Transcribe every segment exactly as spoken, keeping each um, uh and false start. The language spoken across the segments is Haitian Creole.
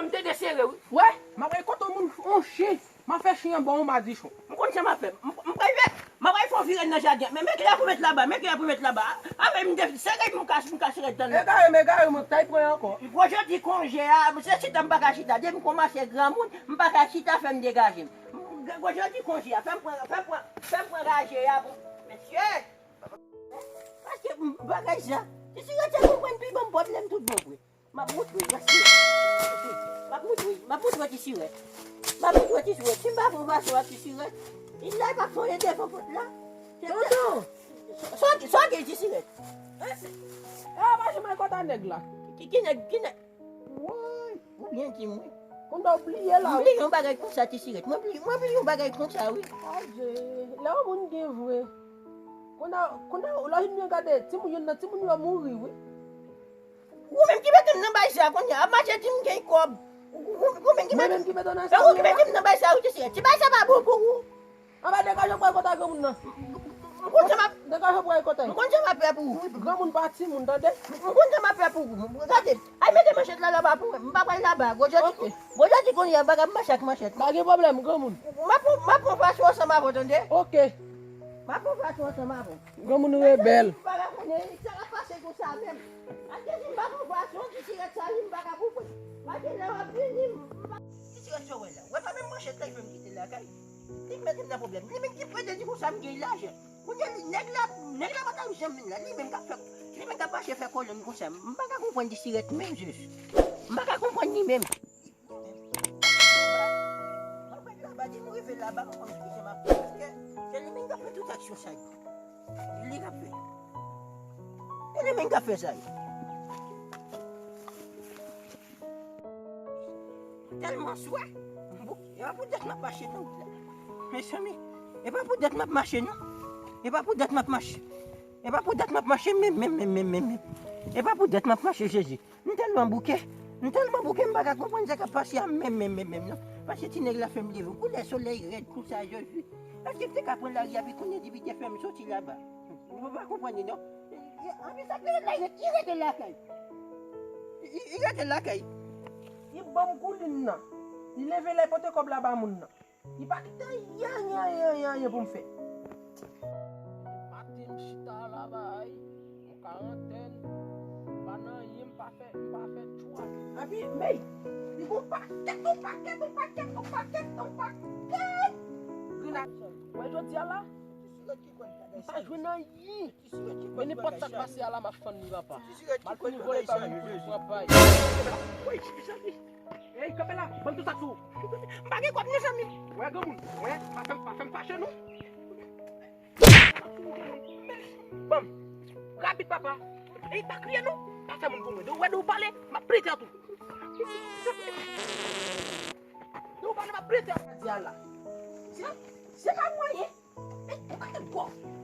M te desere, wi. Wè, m ap rakonte yon moun, yon chen. M ap fè chen an ba yon madichon. M konn sa m ap fè. M, m pral fè, m ap pral fè yon vire nan jaden. Men, men kle a pou met laba, men kle a pou met laba. Avè m te sere m kach, m kach rèd nan. Egare m, egare m, k tay pran ankò. Gwo jodi konje a, se chita m pa ka chita. Depi m kòmanse granmoun, m pa ka chita, fè m degaje m. Gwo jodi konje a, fè m pran, fè m pran, fè m pran raje a pou, mesye. Paske bagay sa, ti sirèt sa konprann pi ban m pwoblèm tout bon vre. M ap montre w, mesye. M ap montre w, m ap montre w ti sirèt. M ap montre w ti sirèt. Si m pa pran fason ak ti sirèt, li la pa sonje devan pòt la. Tonton! Sa w gen ti sirèt? E pa janm al kòta nèg la. Ki, ki nèg, ki nèg? Woy! Ou byen di mwen. Kounye a w bliye la, wi. M bliye yon bagay konsa, ti sirèt. Mwen bliye, mwen bliye yon bagay konsa, wi. Adje, lè yon moun gen vre. Kounye a, kounye a, lè w vin byen gade, timoun, youn nan timoun yo mouri, wi. Ou menm ki mete m nan bay sa kounye a, ap mache di m gen kòb. Ou, ou, ou menm ki mete, mwen menm ki mete w nan sa, e ou ki mete m nan bay sa, wi, ti sirèt. Ti bay sa pa bon pou ou. Anba degaje w pral kòta granmoun nan. M konn sa m ap, degaje w pral kòta. M konn sa m ap fè pou ou. Granmoun pa timoun, tande? M konn sa m ap fè pou ou. Gade, ay mete manchèt la laba pou mwen. M pa pral laba. Gwo jodi, gwo jodi kounye a, m pa ka mache ak manchèt. Pa gen pwoblèm, granmoun. M ap, m ap pran fason ansanm avè w, tande? Ok. M ap pran fason ansanm avè w. Granmoun rebèl. M pa ka konnen sa k ap pase konsa menm. Paske si m pa pran fason, ti sirèt sa, li m pa ka konprann. Paske lè w ap vini, m pa. Ti sirèt sa w wè la. Wè pa menm manchèt la, li fè m kite lakay. Li mete m nan pwoblèm. Li menm ki prete di konsa m gen lajan. Kounye a, li, nèg la, nèg la pa ta janm vin la. Li menm k ap fè, li menm k ap mache fè kolonn konsa. M pa ka konprann ti sirèt menm jis. M pa ka konprann li menm. M ap ret laba, di m rive laba, m konn ki jan m ap fè, paske se li menm k ap fè tout aksyon sa yo. Li k ap fè. Se li menm k ap fè sa yo. Tèlman swè, m bouke. E pa pou dèt m ap mache nan wout la. Mezanmi, e pa pou dèt m ap mache, non. E pa pou dèt m ap mache. E pa pou dèt m ap mache, menm, menm, menm, menm, menm, menm. E pa pou dèt m ap mache, Jezi. M tèlman bouke. M tèlman bouke, m pa ka konprann sa k ap pase a menm, menm, menm, menm, non. Paske ti nèg la fè m leve. Koulè solèy rèd konsa, Jezi. Èske m te ka pran lari a, pi kounye a, depi te fè m soti laba? Ou pa konprann li, non. Anpi sa, li rete lakay. Li, li rete lakay. Li ban m koulin nan. Li leve la, li pote kòb la ba moun nan. Li pa kite anyen, anyen, anyen, anyen pou m fè. Maten m chita la bay, yon karantèn, m pa nan anyen, m pa fè, m pa fè tchwa. Epi, men, li gon pakèt, yon pakèt, yon pakèt, yon pakèt, yon pakèt. Grenadjè. Wè jodi a la, m pa jwenn anyen. Men nenpòt sa k pase a la, m ap fann li, papa. M al fini vòlè pa moun pou li pran pay. Woy, mezanmi. Ey, kanpe la, ban m tout sa sou ou. M pa gen kòb, mezanmi. Wè, granmoun, wè, pa fè m, pa fè m fache, non. Ban m. Rapid, papa. Ey, pa kriye, non. Pa fè moun pou mwen. Depi w wè, depi w pale, m ap plete a tou. Depi w pale, m ap plete a. Di a la. Se, se pa mwayen. Men, ou gade gwo,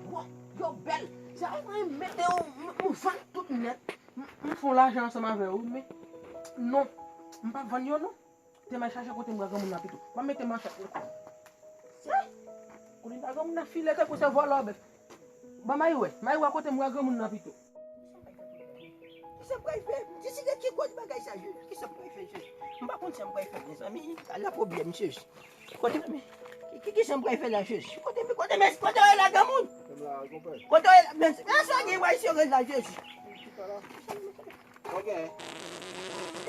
gwo, yo bèl. Se a mwen mete yon, yon, yon vag tout nèt. M, m fè yon lajan ansanm avè yo, men non, m pa vann yo, non. Te m al chache kote m wè granmoun nan pito. M ap mete manchèt, non. Kounye a granmoun nan file tankou se vòlò bèf. Ban m al wè, m al wè kote m wè granmoun nan pito. Kisa m pral fè? Ti sirèt ki koz bagay sa, Jezi? Kisa m pral fè, Jezi? M pa konn sa m pral fè, mezanmi. Ala pwoblèm, Jezi. Kote, ki, ki, kisa m pral fè la, Jezi? Kote, kote, men, kote w ye la, granmoun? Kote w ye la, men, men sa gen w al sere la, Jezi. Ok.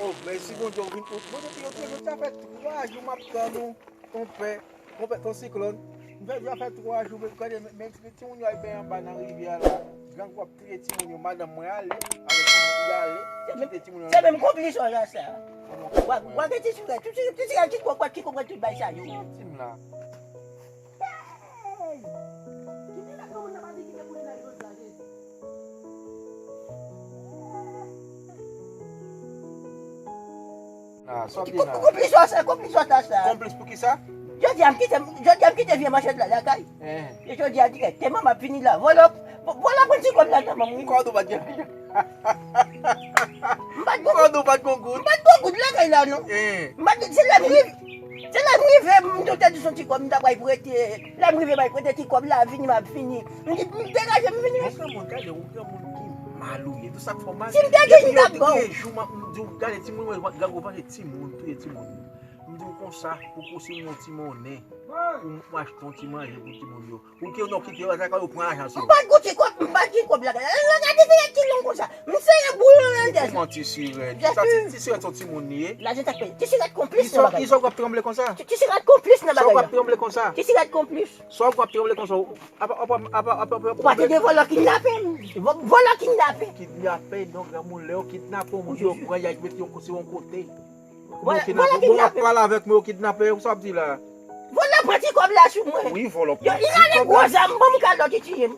Oh, mèsi Bondye, ou vin, ou, Bondye, yo te, yo te fè twa jou m ap tann ou, konpè, konpè, ton siklòn. M fè, yo fè twa jou, men gade, men, men, men timoun yo al benyen anba nan rivyè a la. Gang w ap touye timoun yo, madanm mwen ale, avèk timoun yo ale, li kite timoun yo. Se menm konplis w la sa. Wa, wa gen ti sirèt, ti sirèt, ti sirèt ki konprann, ki konprann tout bay sa yo. Di m la. Hey! Kite la granmoun nan pa di kite pou li nan jodi a, Jezi. Ah, sa w di la? Konplis w sa, konplis w sa. Konplis pou kisa? Jodi a m kite, jodi a m kite vye manchèt la lakay. Eh. E jodi a dirèkteman m ap vini la. Vòlò, vòlò pran ti kòb la nan men m, wi. Kòd ou pa t gen? M pa t gon goud. Kòd ou pa t gon goud? M pa t gon goud lakay la, non. Eh. M pa t, se lè m rive, se lè m rive, m te di son ti kòb, m ta pral prete. Lè m rive, m al prete ti kòb la, vini, m ap vini. M di, m degaje, m vini. Yon granmoun, gade, yon granmoun ki Mal ou ye. Tout sa k fè w mal. Si m te gen, m t ap ba w. Depi yo touye jou, m ap di w, gade timoun, mwen, gade ou panse timoun, touye timoun. M di w konsa, pou pouse m yon ti monnen, pou m achte yon ti manje pou timoun yo. Pou ke yo non kite yo, sa ka yo pran lajan sou yo. M pa t gen ti kòb, m pa t gen kòb la. Gade se ki long konsa. M sere boulon nan tèt. Kòman ti sirèt? Sa ti, ti sirèt se yon timoun li ye. Lajan t ap peye. Ti sirèt konplis nan bagay. Izo, Izo w ap tranble konsa? Ti sirèt konplis nan bagay la. Sa w ap tranble konsa? Ti sirèt konplis. Sa w ap tranble konsa? Apa, apa, apa, apa, apa, ou pa te gen vòlò kidnape m? Vò-, vòlò kidnape. Kidnape, non, granmoun, lè yo kidnape w, moun yo pran, y al mete yo sou yon kote. Vòlò, vòlò kidnape. Bon, w ap pale avèk mwen, yo kidnape, sa w ap di la? Vòlò pran ti kòb la sou mwen. Wi, vòlò pran ti kòb la. Yo, li rale gwo zam, ban m kalòt, li tiye m.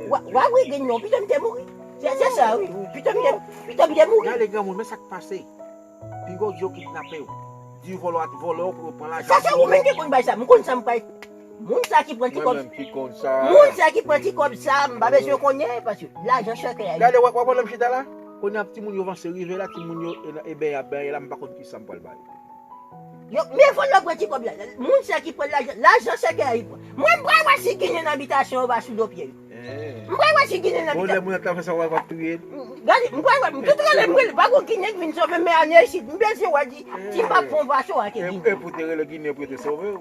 Wa, wa, wi, gen non, pito m te mouri. Se, se sa, wi. Pito m te, pito m te mouri. Gade granmoun, men sa k pase. Piga w di yo kidnape w. Di vòlò a, vòlò yo pran lajan. Sa se ou menm ki konn bay sa. M konn sa m bay. Moun sa ki pran ti kòb. Mwen menm ki konn sa. Moun sa ki pran ti kòb sa, m pa bezwen konnen, paske lajan sèkè a. Gade, w ap, w ap wè lè m chita la? Kounye a timoun yo vanse rive la, timoun yo, e, e ben, y ap ben, e la, m pa konn ki sa m pral bay. Yo, men vòlò pran ti kòb la. Moun sa ki pran lajan, lajan sèkè a, li pran. Mwen, m pral wè si Ginen nan abitasyon yo pa sou do pye yo. M pral wè si Ginen nan abitasyon. Bon, lè moun nan ta fè sa, w ap touye l. Gade, m pral wè, m tout rele, m rele, pa gon Ginen k vin sove m, men ane isit, m bezwen wè di, si m pa fon vaso a ke Ginen. E pou te rele Ginen pou te sove w.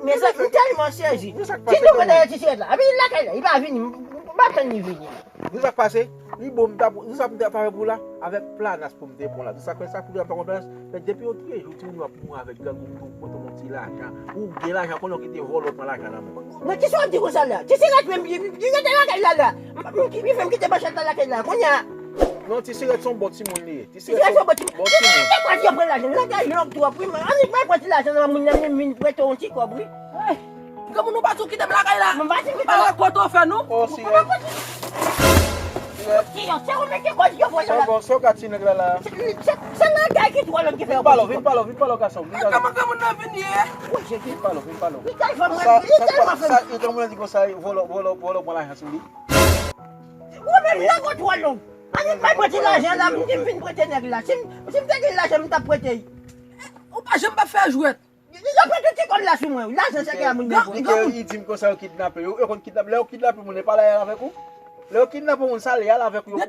Mezanmi, m tèlman sezi. Di nou kote yo ti sirèt la. Epi lakay la, li pa vini, m, m pa tann li vini. Di sa k pase? Li bon, m ta, di sa m ta fè pou la, avèk planas pou m te bon la. Di sa k fè sa, pou la, m pa konn planas. Men depi yo touye jou, timoun yo ap mouri avèk grangou, pou pote yon ti lajan. Ou gen lajan, konnen w kite vòlò pran lajan nan men w. Men kisa w ap di konsa la? Ti sirèt menm, li, li rete lakay la la. M, m, li fè m kite manchèt la lakay la. Kounye a. Non, ti sirèt se yon bon timoun li ye. Ti sirèt se yon bon timoun. Ti sirèt se kòb yo pran lajan. Lakay long twòp, wi, men annik mwen pran ti lajan nan moun nan, men vin prete yon ti kòb, wi. Granmoun, ou pa di w kite m lakay la. M pa di m kite. M pa wè kote w fè nou. O, sirèt. Sirèt. Ti yo, se ou menm ki kòz yo pran la. Se bon, se ou ka ti nèg la la. Se, se, se nèg ki twò long ki fè yo pran ti kòb. Vin pale w, vin pale w, vin pale w, gason. Vin pale w. Kòman granmoun nan vin ye? Wi, Jezi. Vin pale w, vin pale w. Li tèlman fè m, li tèlman fè m. Sa, sa, sa, granmoun nan di konsa, vòlò, vòlò, vòlò pran lajan sou li. Ou menm, nèg ou twò long. Annik bay mwen ti lajan la, m di m vin prete nèg la. Si m, si m te gen lajan, m t ap prete l. Ou pa janm pa fè jwèt. Yo pran tout ti kòb la sou mwen, wi. Lajan sèkè a moun nan pran. Li di m konsa yo kidnape yo. Yo konn kidnape. Lè yo kidnape moun, e pa la y al avèk ou? Lè yo kidnape moun, sa lè y al avèk ou.